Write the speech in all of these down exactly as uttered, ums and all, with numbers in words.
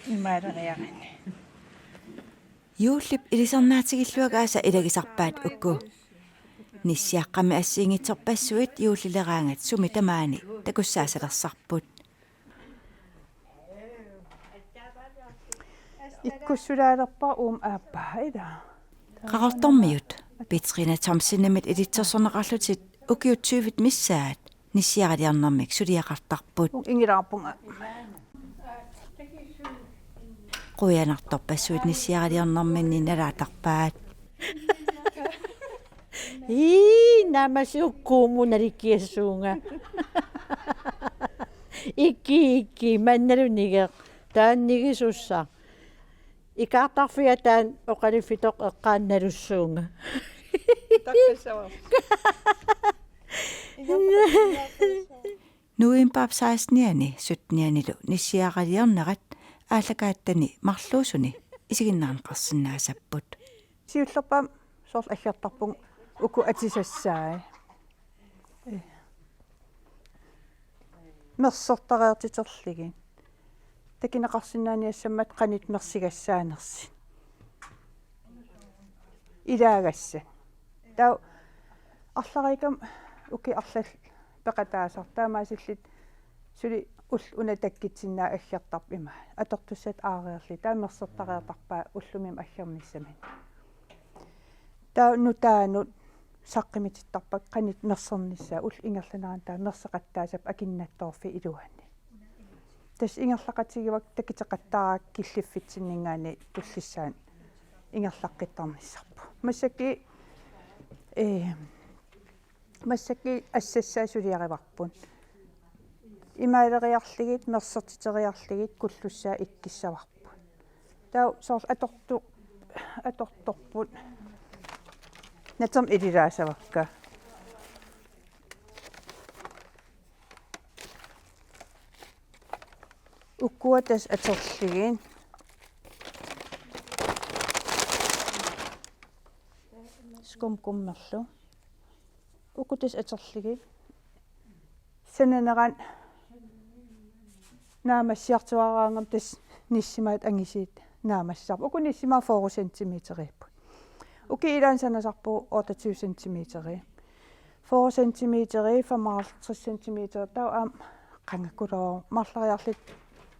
Imaaleriarinni. Juullip ilisarnaatigilluagaasa ilagisarpaat uku. Nissiaqqami assigiinngitsorpassuit juullileraangat sumi tamaani takussaasalersarput. Ikkussulaalerpara uuma aappaa ila. Qaqortormiut Petrina Thomsenimit ilitsersorneqarlutik ukiut tyvit missaat nissiaraliornermik suliaqartarput. Ingilaarpunga. Quianartorpassuit nissiaraliornerminni nalaattarpaat. Ii, naammassiuk kuumut nalikiassuunga. Ikki, ikki, mannalu nigeq. Taanna nigisussaq. Ikaartarfia taanna oqaluffitoq eqqaannalussuunga. Takkassavarput. Novembarip sekstenianni sytteniannilu nissiaraliornerat aallakaattani marluusuni isiginnaarneqarsinnaasapput. Siullerpaamik soorlu aggertarpunga uku atisassaat. Ee. Mersortareertiterlugit. Takuneqarsinnaaniassammat qanoq mersugassaanersoq. Ilaagassat. Taava arlariikkama ukiut arlallit peqataasarput, taamaasillutik suli ulloq una takkutsinnaaq aggertarpoq ima. Atortussat aareerlugit, taava mersortareertarpaat ullumi aggernissaminnik. Taava nutaanut saqqumitittarpakka qanoq mersornissaa, ulloq ingerlanerani taava mersoqattaassappat akunnattoorfik iluanni. Tassa ingerlaqatigivakka takuteqattaarpakka killiffitsinninngaanniit tullissaani ingerlaqqittarnissarput. Massakkut, ee, massakkut assassaat suliarivarput. Imaaleriarlugit, mersortiteriarlugit, kullussaat ikkussavarput. Taava soorlu atortu-, atortorput. Natermik ililaassavakka. Ukua tassa atorlugit. Skumgummerlu. Uku tassa atorlugit. Sananerani naammassiartuaraangama tassa nissimaat angisuut naammassisarput. Uku nissimaat fyrre centimeteriipput. Ukiut ilaanni sanasarput otteogtyve centimeteri. Fyrre centimeteri, femoghalvtreds centimeter, taava aamma qangakuloo marloriarlutik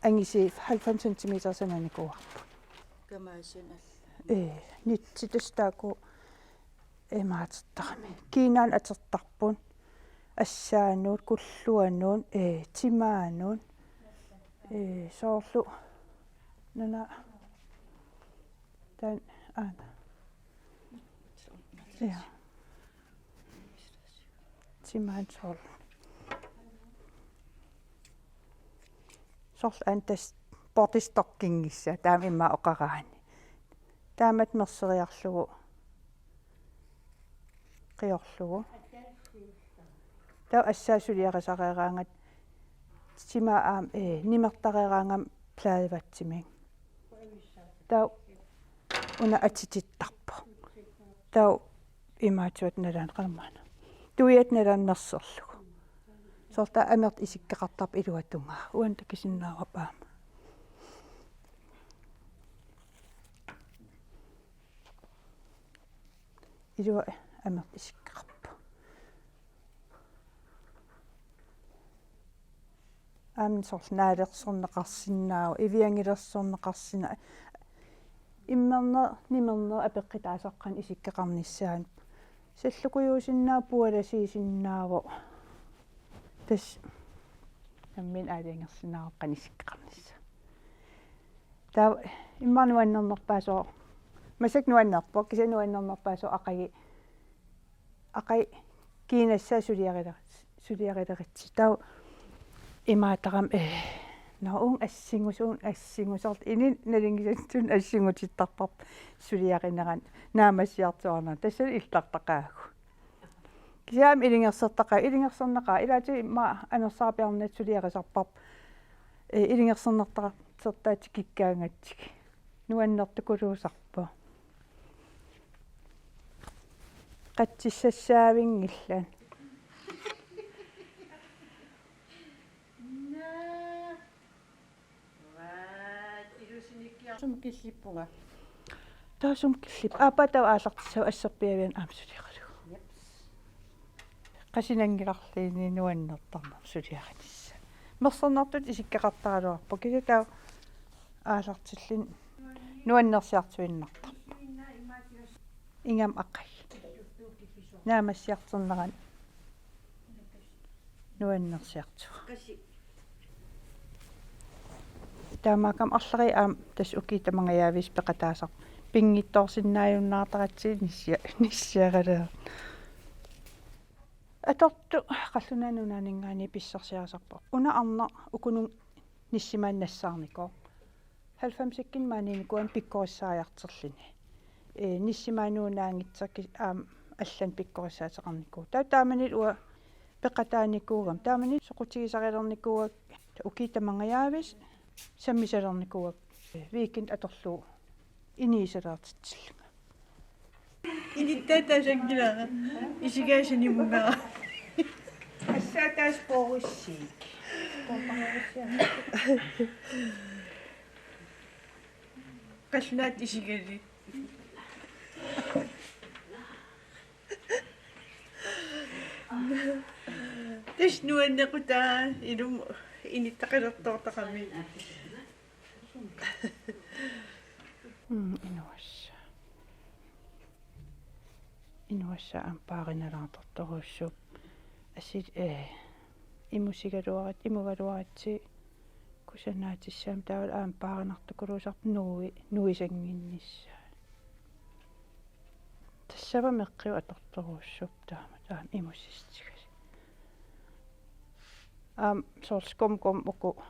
angisuut halvfems centimeter sananikuuarput. Kamaassun alla. Ee, nitsi tassa taakku imaatertarami. Kiinaanut atortarput. Assaanut, kulluanut, ee, timaanut. Ee, soorlu. Nana. Taanna, aana. Ja. Timaanut soorlu. Soorlu aana tassa body stockingissaa, taama immaqa oqaraanni. Taamatut mersoriarlugu. Qiorlugu. Taava assaat suliarisareeraangat timaa aamma, ee, nimertareeraangama pladevatsimik. Taava una atitittarpoq. Taava imaattuat nalaani qanormaana. Tuiat nalaani mersorlugu. Soorlu taava amertut isikkoqartarput iluatungaa. Uani takusinnaavarput aamma. Ilua amertut isikkoqarpoq. Aamma soorlu naalersorneqarsinnaavoq, iviangilersorneqarsinnaavoq. Immerneq, nimerneq apeqqutaassaaq qanoq isikkoqarnissaanut. Sallukujuusinnaavoq, pualasiisinnaavoq. Tassa nammineq aalajangersinnaavoq qanoq isikkoqarnissaa. Taava immaqa nuannernerpaasooq. Massakkut nuannerpoq, kisianni nuannernerpaasooq aqagu, aqagu kiinassaa suliarila-, suliarileritsi. Taava imaatarami, ee, nå, uunga assingusoq, uunga assingusoq, soorlu inunnut nalunngisatsinnik assingusortarparput suliarinerani naammassiartuaarnerani. Tassani illartaqaagut. Kisianni ilungersortaqaaq, ilungersorneqaaq, ilaatigut immaqa anersaarpiarnat suliarisarparput. Ee, ilungersornertartortaa tikikkaangatsigit. Nuannertukuluusarpoq. Qatsissassaavinngillat. Sumut killippunga? Taava sumut killippunga? Aappaa taava aallartissavat asserpiavianut aamma suliaqalugu. Qasinanngilarluunniit nuannertarneq suliarinissaa. Mersernartutut isikkoqartaraluarpoq. Kisianni taava aallartilluni nuannersiartuinnartarpoq. Ingammik aqagu. Naammassiartornerani nuannersiartuuvoq. Taamaakkami arlaleriarlunga aamma tassa ukiut tamangajaavisa peqataasarput pinngitsoorsinnaajunnaartaratsigit nissia-, nissiaralereersoq. Atortut Qallunaat Nunaanninngaanniit pissarsiarisarput. Una arnaq ukunut nissimaanut nassaarnikuuvoq. Halvfemsikkunni maaniinnikuugami pikkorissaajartorluni. Ee, nissimaannaanngitsoq kis-, aamma allanik pikkorissaateqarnikuuvoq. Taava taamanilu uanga peqataanikuugama. Taamanilu soqutigisarilernikuuakka ukiut tamangajaavisa sammisalernikuuakka. Weekend atorlugu inuusaleertitsillunga. Inittaata sanngilara. Isigaasa nimunga. Assaataas porussiik. Qallunaat isigaasa. Tassa nuannequtaa ilumut inittaqalertoortaqami. Mm, inuassaa. Inuassaa aamma paarinalaartortorujussuupput. Assit, ee, imusigaluarat-, imugaluaratsigit kusanaatissaammat taavalu aamma paarinartukuluusarput nui-, nuisannginnissaat. Tassa savameqqiup atortorujussuupput taama, taama imussissutigalugu. Aamma soorlu skumgummi uku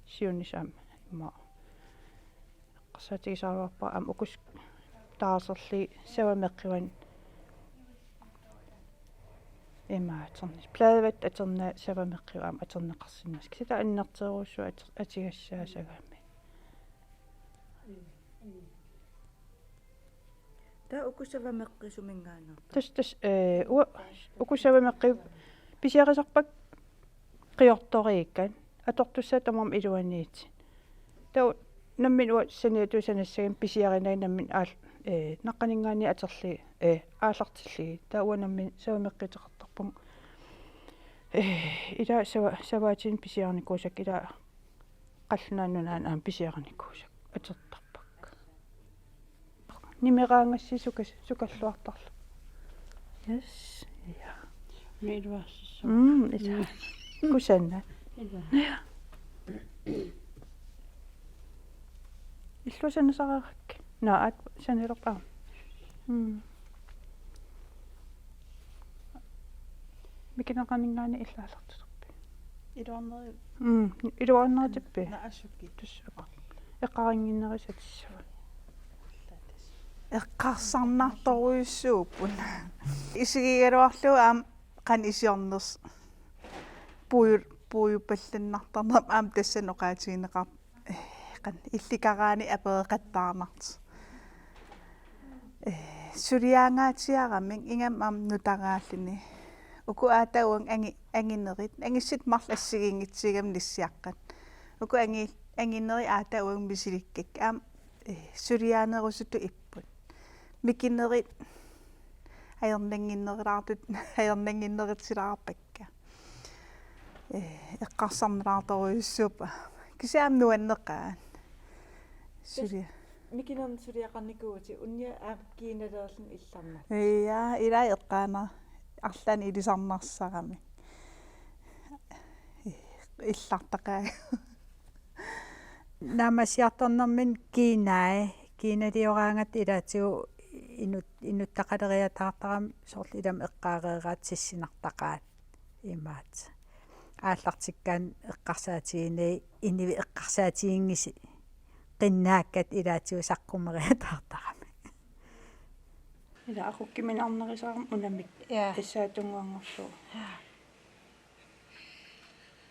siunissami immaqa eqqarsaatigisaraluarpara aamma uku s-, taarserlugit savameqqiunik imaaternis. Pladevatit atornagit savameqqiup aamma atorneqarsinnaasut. Kisianni taava annertoorujussuaq at-, atugassaasagami. Taava uku savameqqiup suminngaanneerput? Tassa, tassa, ee, ua-, uku savameqqiup pisiarisarpakka qiortoriikkanik. Atortussaat tamarmik iluaniittut. Taava nammineq uanga saniatigut sanassagami pisiarinagit nammineq aal-, ee, naqqaninngaanniit atorlugit, ee, aallartillugit. Taava uanga nammineq savameqqiuteqartarpunga. Ee, ilaa sava-, savaatinik pisiarinikuusakka ilaa Qallunaat Nunaanni aamma pisiarinikuusakka atortarpakka. Nimeraangassi sukas-, sukalluartarluni. Yes. Ja. Una iluarsissaaq. Mm, isa. Mm. Kusanaq. Ilaa. Ja. Illuatungaanut sanareerakkit. Naa, aat sanalerpa. Mm. Mikineraninngaanniit illaallartutut. Iluarneri-, mm, iluarnerutippi? Naassukkut. Tassa. Eqqarinnginnerisa tassa. Eqqarsarnartorujussuupput. Isigigaluarlugu aamma qanoq iliornersoq. Puuju-, puujupallannartarneq aamma tassani oqaatigineqarpoq. Ee, qanoq illikaraanni apereqattaarnartoq. Ee, suliaangaatsiaramik ingammik aamma nutaraalluni. Uku aatsaat uanga angi-, anginerit, angisutit marluk assigiinngitsuugamik nissiaqqat. Uku angi-, anginerit aatsaat uanga misilikkakka. Aamma, ee, suliaanerusutut ipput. Mikinerit ajornannginnerulaartut, ajornannginnerulaarpakka. Ee, eqqarsarnalaartorujussuupput. Kisianni aamma nuanneqaat. Suli. Mikinernik suliaqarnikuuvutit, unia aamma kiinaleerluni illarnaq. Ja, ilaa eqqaana arlaannik ilisarnarsaramik. Illartaqaa. Naammassiartornermini kiinai, kiinalioraangatta ilaatigut inut-, inuttaqaleriataartarami soorlu ilami eqqaareeraat sissinartaqaat imaat. Aallartikkaanni eqqarsaatiginagit inuit eqqarsaatiginngillat qinnaakkat ilaatigut saqqumeriataartarami. Ila aqukkuminarnerusarami unamik. Ja. Tassaatunguanngorlugu. Ja.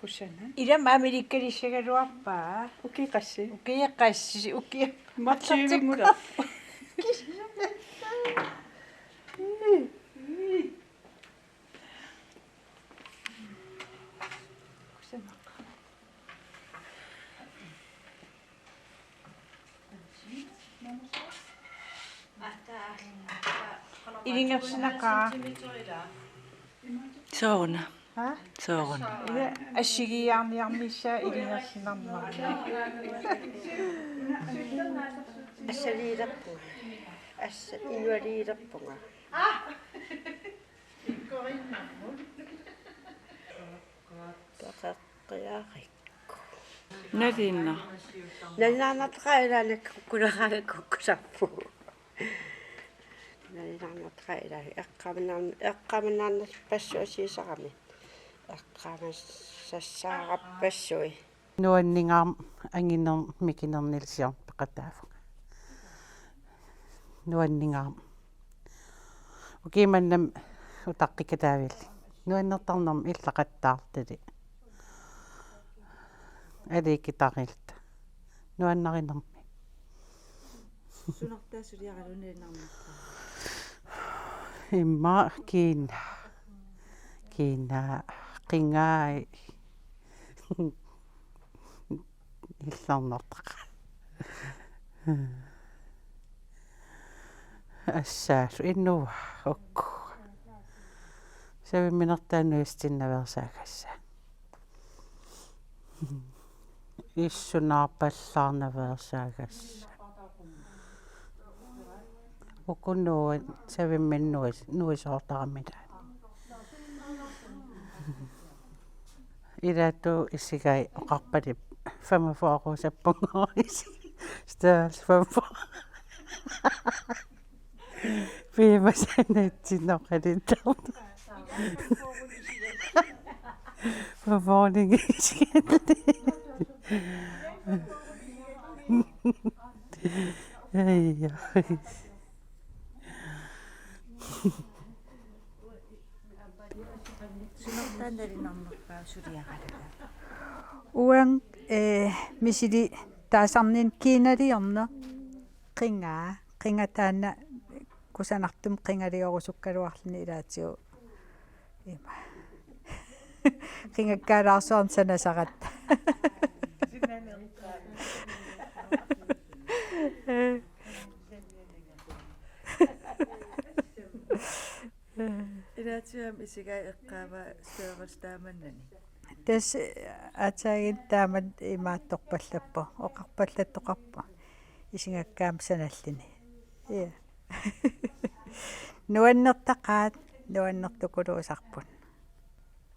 Kusanaq. Ilami aamma ilikkalissagaluarpaa. Ukiut qassit? Ukiut qassit, ukiut. Martiivinngula. Kusanaq. Ilungersunaqaaq. Sooruna. Ha? Sooruna. Ila assigiiaarniarnissaa ilungersunarnermi. Assaliilerpunga. Assa inualiilerpunga. Peqeqqiarikku. Nalinna. Nalinnaarnartaqaaq, ilaanni kukkuleraanni kukkusarpugut. Nalinnaarnartaqaaq, ilaanni eqqaamanar-, eqqaamanerpassuit siisarami. Eqqaamasassarappassuit. Nuanningaarmat anginermik mikinermillu siorna peqataavunga. Nuanningaarmat. Ukiumannamut utaqqikataavillugu. Nuannertarnermik illaqattaartali. Aliikkutarilluta. Nuannarinermik. Sunartaa suliaralugu nalinnaarnartaa? Immaqa kiinaa. Kiinaa. Qingai. Illarnartaqaaq. Assaallu inuuakka. Savimminertaa nuissinnaveersaagassaaq. Issunaarpallaarnaveersaagassaaq. Uku nuua-, savimmineq nuis-, nuisoortaramilaat. Ilaatigut isigai oqarpalippoq femogfyrre-usappunngooq isi-, størrelse femogfyrre. Piumasaqaatsinnik oqaluttartoq. Femogfyrre isigaat. Ai, ai. Sunartaa nalinnaarnartaa suliaralugu? Uanga, eh, misili taasarnermik kiinaliorneq. Qingaa, qingat taanna kusanartumik qingaliorusukkaluarluni ilaatigut. Ima. Qingakkaalaarsuarnik sanasaratta. Ilaatigut aamma isigai eqqaavaa størrelse taamannani. Tassa aatsaannguaq taama imaattorpallappoq, oqarpallattoqarpoq. Isigakkaama sanalluni. Ja. Nuannertaqaat, nuannertukuluusarput.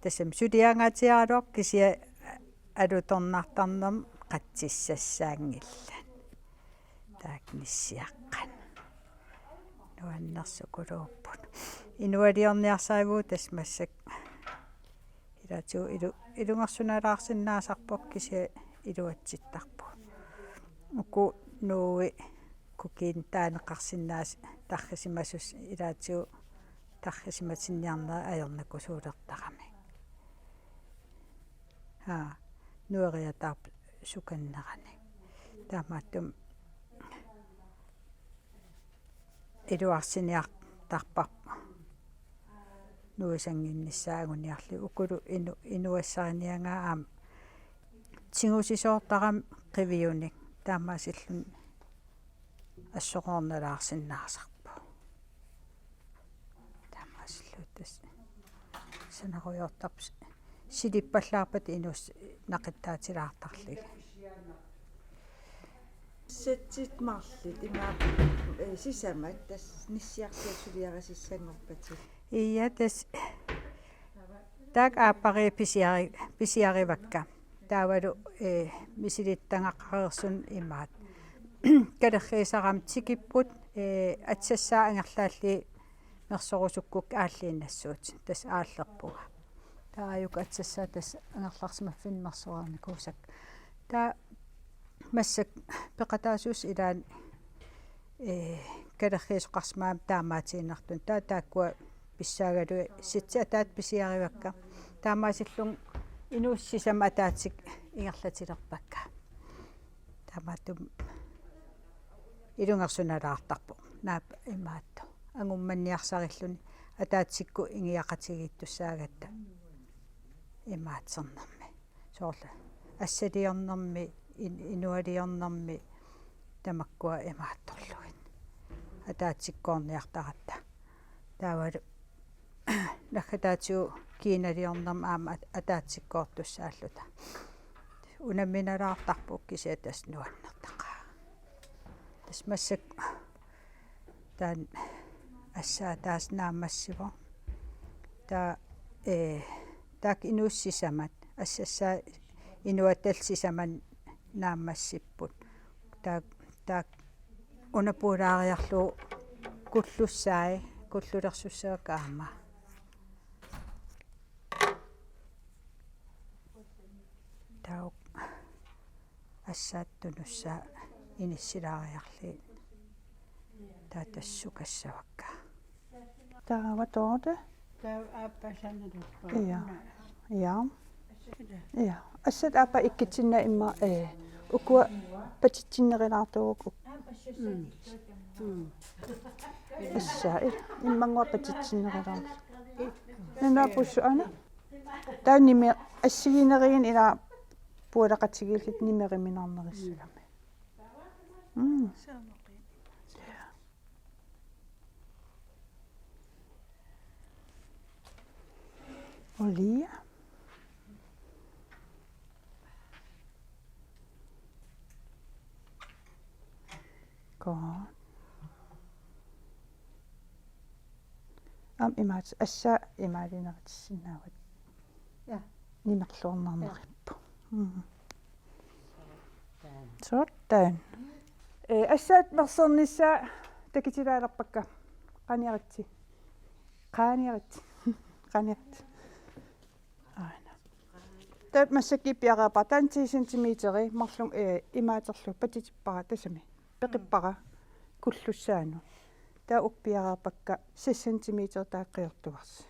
Tassami suliangaatsiaraluarpoq kisianni alutornartarnermik qatsissassaanngillat. Taakku nissiaqqat. Nuannersukuluupput. Inualiorniarsarivugut tassa massakkut. Ilaatigut ilu-, ilungersunalaarsinnaasarpoq kisianni iluatsittarpugut. Uku nuui kukiinnut taaneqarsinnaasut tarrisimasut ilaatigut tarrisimatinniarnerit ajornakusuulertaramik. Haa, nueriataarput sukanneranik. Taamaattumik iluarsiiniartarparput. Nuisannginnissaat anguniarlugit ukulu inu-, inuassariniagaat aamma tigusisoortaramik qiviunik taamaasilluni assoqornalaarsinnaasarpoq. Taamaasilluta tassa sanarujoortarput silippallaarpata inuussat naqittaatilaartarlugit. Setsit marluk imaappoq, eh, sisamat tassa nissiarsiat suliarisassanngorpatit. Ja, tassa taakku aappariit pisiari-, pisiarivakka. Taavalu, eh, misilittagaqareersunut imaattoq. Kalerriisarami tikipput, eh, atsassaat angerlaallugit mersorusukkukku aalliinnassuutit. Tassa aallerpunga. Taava aajuku atsassaat tassa angerlarsimaffinni mersoreernikuusakka. Taava massakkut peqataasussat ilaanni, eh, kalerriisoqarsimagami taamaatiinnartut. Taava taakkua pissaagalugit setsit ataatsip pisiarivakka. Taamaasillunga inuussat sisamat ataatsikkut ingerlatilerpakka. Taamaattumik ilungersunalaartarpoq. Naappa imaattoq. Angummanniarsarilluni ataatsikkut ingiaqatigiittussaagatta imaattornermi. Soorlu assaliornermi, in-, inualiornermi tamakkua imaattorlugit. Ataatsikkoorniartaratta. Taavalu naggataatigut kiinaliornermi aamma at-, ataatsikkoortussaalluta. Unamminalaartarpoq kisianni tassa nuannertaqaaq. Tassa massakkut taanna assaat taas naammassivoq. Taava, ee, taakku inuit sisamat, assassaat inuattallu sisamat naammassipput. Taak-, taakku una puulaariarlugu kullussai, kullulersussavakka aamma. Taava assaat tunussaat inissilaariarlugit. Taava tassa sukassavakka. Taava Dorte. Taava aappassanaruppa. Ja. Ja. Ja. Assat aappaat ikkutsinnut immaqa, ee, ukua patitsinnerulaartugut. Mm. Mm. Issa, i-, immannguaq patitsinnerulaarlugit. Nunaapussuk aana. Taava nimi-, assigiinnerugaanni ila pualaqatigiilluta nimeruminarnerussagamik. Mm. Olia. Godt. Aamma imaat-, assaat imaalinerutissinnaavat. Ja. Nimerluarnarnerippu. Mm. Sådan. Ee, assaat mersornissaa takutilaalerpakka. Qaaniaritsi. Qaaniaritsi. Qaaniaritsi. Aana. Taava massakkut piareerpara taanna ti centimeteri marlunnik, ee, imaaterlugu patitippara tassami. Peqippara kullussaanut. Taava uku piareerpakka seks centimeter taakku qiortugarsi.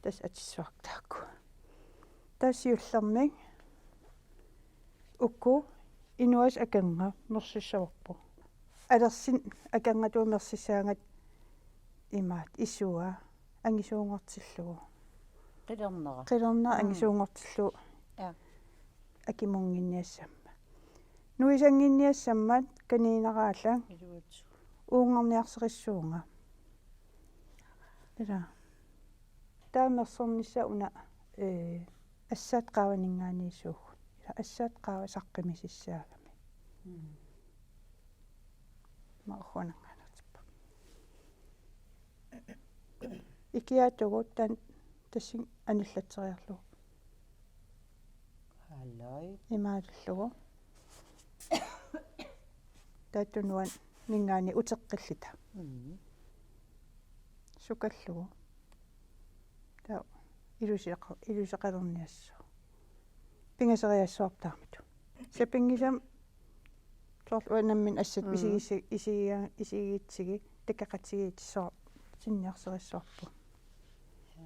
Tassa atissuaq taakku. Taava siullermik uku inuasa akornat mersissavarput. Alersit akornatut mersissaagatta imaat isua angisuunngortillugu. Qilernera. Qilernera. Mm. Angisuunngortillugu. Ja. Akimunnginniassammat. Nuisannginniassammat kaniineraallak. Iluatsu. Uungarniarserissuunga. Ila. Taava mersornissaa una, ee, assaat qaavaninngaanniit suugut. Ila assaat qaava saqqummissaagami. Mm. Aamma uunga angalatippa. Ikiaatugut taanna tassani anillatseriarlugu. Halløj. Imaalillugu. Taava tunuaninngaanniit uteqqilluta. Mm. Sukallugu. Taava iluseqa-, iluseqalerniassaaq. Pingasoriassavarput taamatut. Sapinngisamik soorlu uanga nammineq assat Mm. isigisi-, isigia-, isigigutsigit takoqatigiissavara sinniarsarissavarput. Ja.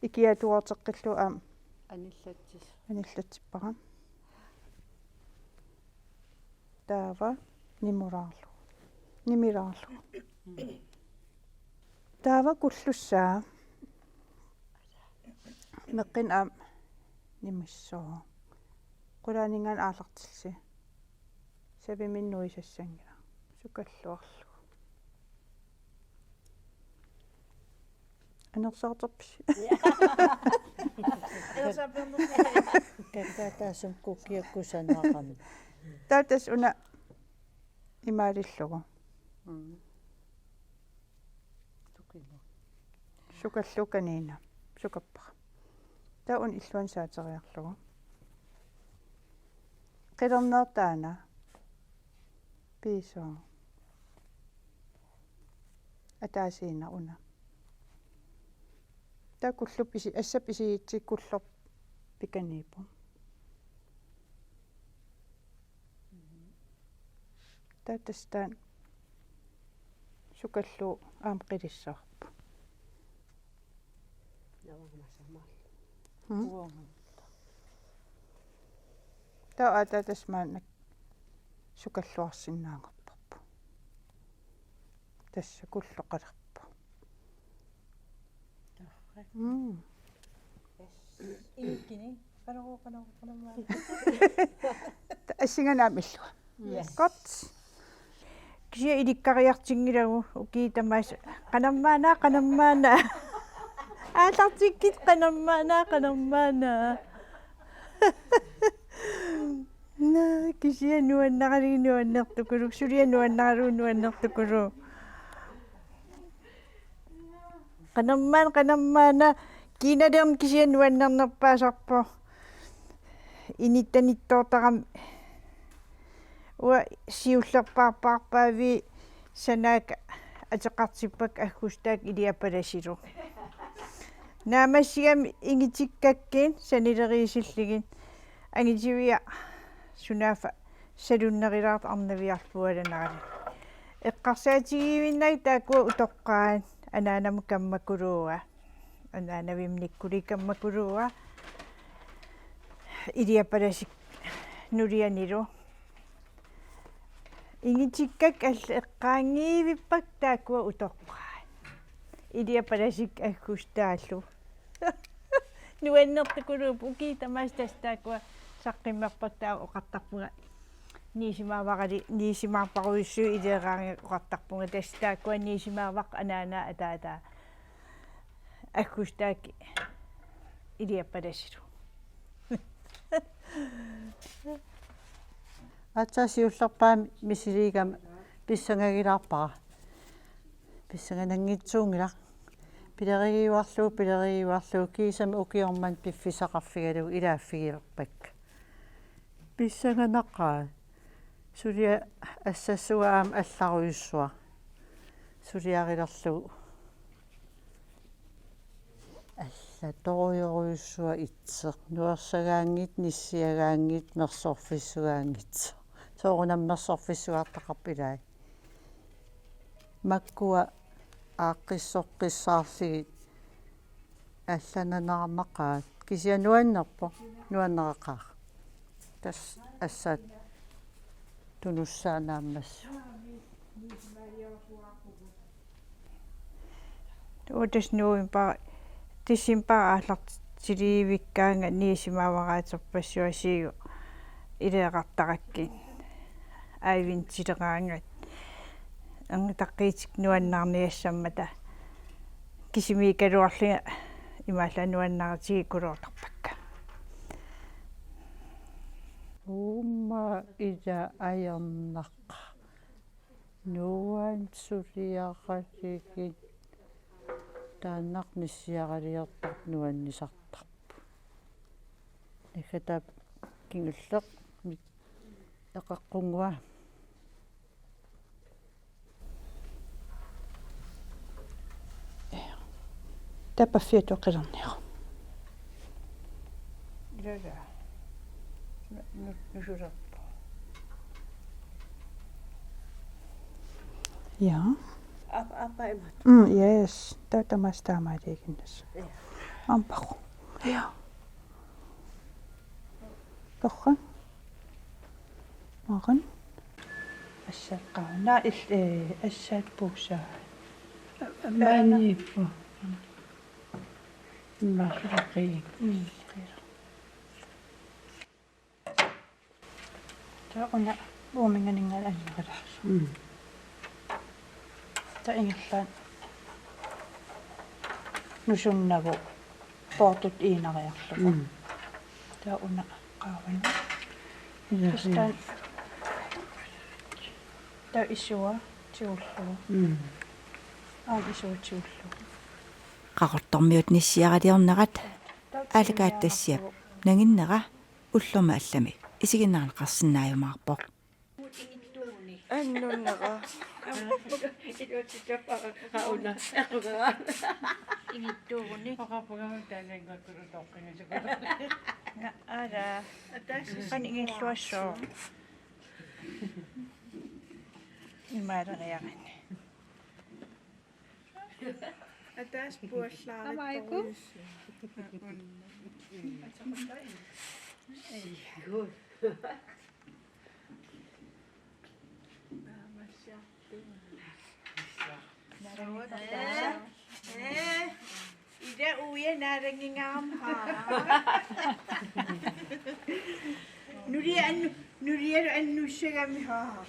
Ikiaatugut uteqqillugu aamma anillatsis-. Anillatsippara. Taava nimulaarlugu. Nimilaarlugu. Mm. Taava kullussaa. Meqqinut aamma nimissaaq. Qulaaninngaanniit aallartillusi. Saviminnut nuisassanngilaq. Sukalluarlugu. Anersaartarpisi? Ja. Anersaartarpisi? Kakkaak taassuma kukkiakkusanaqami. Taava tassa una imaalillugu. Mm. Sukilu. Sukallugu kaniina. Sukappara. Taava una illuanut saateriarlugu. Qilerneq taanna. Piisoq. Ataasiinnaq una. Taava kullup isi-, assap isigigutsigit kulloq pikaniippoq. Taava tassa taanna sukallugu aamma qilissavarput. Hmm? Taava aatsaat tassa maanna sukalluarsinnaanngorparput. Tassa kulloqalerpoq. Mm. Inikkini, qanoq, qanoq, qanoq. Assinganik aamma illua. Yes. Godt. Kisianni ilikkariartinngilagut ukiut tamaasa. Qanormaana, qanormaana. Aallartikkit qanormaana, qanormaana. Naa, kisianni nuannaralugu nuannertukuluuvoq, suliaq nuannaralugu nuannertukuluuvoq. Qanormaana, qanormaana, kiinaliorneq kisianni nuannernerpaasarpoq. Inittanittoortarami. Uanga siullerpaarpaarpaavii sanaakka ateqartippakka aggustaakkut iliap palasilu. Naammassigamik ingitikkakkit sanileriisillugit angitiviaq sunaaffa salunnerulaartoq arnaviarlualanarali. Eqqarsaatigiivinnagit taakkua utoqqaat anaanamut kammakuluuat. Anaanavimmi nikkuliit kammakuluuat. Iliap palasik nulianilu. Ingitikkakkit allat eqqaanngivippakka taakkua utoqqaat. Iliap palasik aggustaallu. Nuannertukuluupput ukiut tamaasa tassa taakkua saqqummerpakka taava oqartarpunga. Niusimaavarali, niusimaarparujussuit ileeraangakka oqartarpunga tassa taakkua niusimaavakka anaanaa ataataa. Aggustaakkut iliap palasilu. Aatsaat siullerpaamik misiliigama pissangagilaarpara. Pissangananngitsuunngilaq. Pilerigiuarlugu, pilerigiuarlugu kiisami ukioq manna piffissaqarfigalugu ilaaffigilerpakka. Pissanganaqaaq. Suliaq assassuaq aamma allarujussuaq. Suliarilerlugu. Allatorujorujussuaq itseq. Nuersagaanngitsoq, nissiagaanngitsoq, mersorfissugaanngitsoq. Soorunami mersorfissugaartaqarpoq ilai. Makkua aaqqissoqqissaarlugit allananaarnaqaat. Kisianni nuannerpoq, nuanneraqaaq. Tassa assaat tunussaat naammassuk. Uagut tassa november, december aallartiliivikkaangat niusimaavara atorpassuarsiigu ileeqartarakkit. Adventileraangat. Angutaqqiitik nuannaarniassammata. Kisimiikkaluarlunga imaallaat nuannaritigikuluutarpakka. Uuma ila ajornaq. Nuann suliaqatigit taannaq nissiaraliortarput nuannisartarput. Naggataap kingulleq mit eqaqqunnguaq. Taava paffiattut qilerniaruk. Ilaa. Nu-, nu-, nusulerpoq. Ja. Aap-, aappaat imaattoq. Mm, yes. Taava tamaasa taamaaliiginnassaaq. Ja. Ampaqu. Ja. Torrak. Maqan. Assaat qaavani. Naa il-, ee, assaat puusaa. Maaniippoq. Immaqa qiiq. Mm. Taava una uuminngaanniit annerulaarsoq. Mm. Taava ingerlaannaq nusunnagu poortut iinariarlugu. Mm. Taava una qaavani. Ilaa, tassa taanna. Taava isua tigullugu. Mm. Aamma isua tigullugu. Qaqortormiut nissiaraliornerat Aali Kaattassiap nanginnera ullormi allami isiginnaarneqarsinnaajumaarpoq. Annunnera. Iluatsitappa auna. Ingittuugunik. Oqarpunga taanna ingakkulu toqqingisukulu. Naa, ala. Qanoq ingilluassooq. Imaaleriarani. Ataaseq puallaarittorujussuuvoq. Sigut. Ee, ee, ila uia naalanngingaarami haa. Nulia annu-, nulialu annussagami haa.